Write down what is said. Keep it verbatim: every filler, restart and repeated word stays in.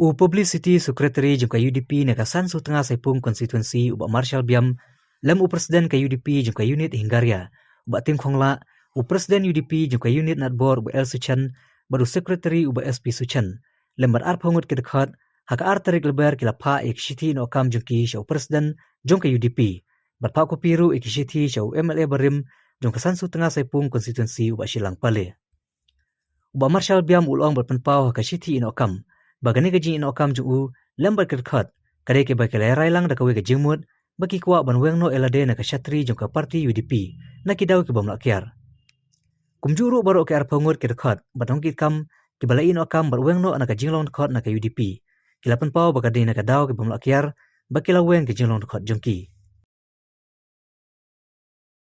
U Publicity Secretary jong ka U D P na ka Sansu Tnga Saipung Constituency, u Bah Marshal Biam, lem u President ka U D P jong ka Unit Hingaria, u Bah Tim Khongla, u President U D P jong ka Unit Natbor, u Bah L Suchen, bad u Secretary, u Bah S P Suchen, lem bad arphew ngut ki dkhot, ha ka ar tarik Lber ki la phah ïa ka shithi ïehnoh kam jong ki sha u President jong ka U D P, bad phah kopi ruh ïa ka shithi sha u M L A barim jong ka Sansu Tnga Saipung Constituency, u Bah Shilang Pale. U Bah Marshal Biam u la ong bad pynpaw ha ka shithi ïehnoh kam ba kane ka jingïehnoh kam jong u lem bad ki dkhot ka dei kaba ki la rai lang da kawei ka jingmut ba ki kwah ban weng noh ïa lade na ka shatri jong ka party U D P na ki daw ki bym lah kiar. Kumjuh ruh baroh ki arphew ngut ki dkhot bad nongkitkam kiba la ïehnoh kam bad weng noh na ka jinglong dkhot na ka U D P, ki la pynpaw ba ka dei na ka daw ki bym lah kiar ba ki la weng ka jinglong dkhot jong ki.